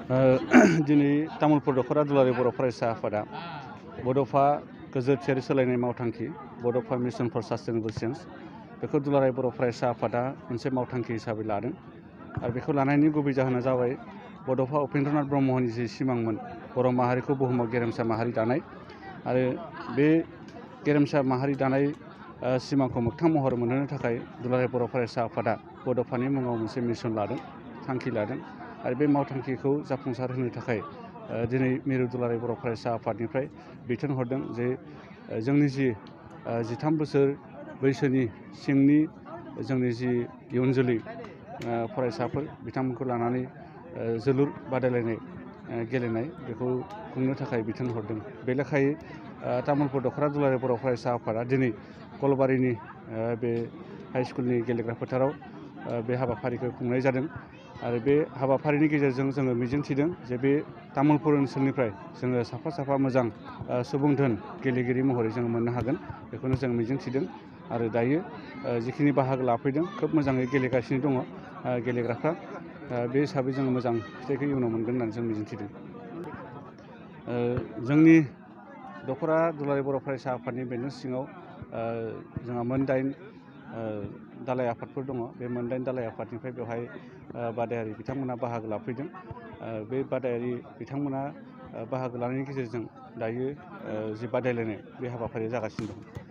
दिनै तामुलपुर दख'रा दुलाराय बर' फरायसा आफादा बड'फा गोजोरथियारि सोलायनाय मावथांखि बड'फा मिशन फर सास्टेनेबल चेन्ज बेखौ दुलाराय बर' फरायसा आफादा मोनसे मावथांखि हिसाबै लादों आरो बेखौ लानायनि गुबै जाहोना जाबाय बड'फा उपेन्द्रनाथ ब्रह्मनि जि सिमांमोन बर' माहारिखौ बुहुमाव गेरेमसा माहारि दानाय आरो बे गेरेमसा माहारि दानाय सिमांखौ मोगथां महर मोनहोनो थाखाय दुलाराय बर' फरायसा आफादा बड'फानि मुङाव मोनसे मिशन लादों थांखि लादों आरो बे मावथांखिखौ जाफुंसार होनो थाखाय दिनै मिरु दुलाराय बर' फरायसा आफादनिफ्राय बिथोन हरदों जे जोंनि जि 13 बोसोर बैसोनि सिंनि जोंनि जि इयुन जोलै फरायसाफोर बिथांमोनखौ लानानै जोलुर बादायलायनाय गेलेनाय बेखौ खुंनो थाखाय बिथोन हरदों बे लेखायै तामुलपुर दख'रा दुलाराय बर' फरायसा आफादा दिनै कलबारिनि बे हाइ स्कुलनि गेलेग्रा फोथाराव बे हाबाफारिखौ खुंनाय जादों आरो बे हाबाफारिनि गेजेरजों जोङो मिजिंथिदों जे बे तामुलपुर ओनसोलनिफ्राय जोङो साफा मोजां सुबुं धोन गेलेगिरि महरै जोङो मोननो हागोन बेखौनो जों मिजिंथिदों आरो दायो जिखिनि बाहागो लाफैदों खोब मोजाङै गेलेगासिनो दङ गेलेग्राफ्रा बे हिसाबै जोङो मोजां फिथाइखौ इयुनाव मोनगोन होननानै जों मिजिंथिदों जोंनि दख'रा दुलाराय बर' फरायसा आफादनि बेनि सिङाव जोंहा मोन 8 दालाय आफादफोर दङ बे मोन 8 दालाय आफादनिफ्राय बेवहाय बादायारि बिथांमोना बाहागो लाफैदों बे बादायारि बिथांमोना बाहागो लानायनि गेजेरजों दायो जि बादायलायनाय बे हाबाफारिया जागासिनो दं।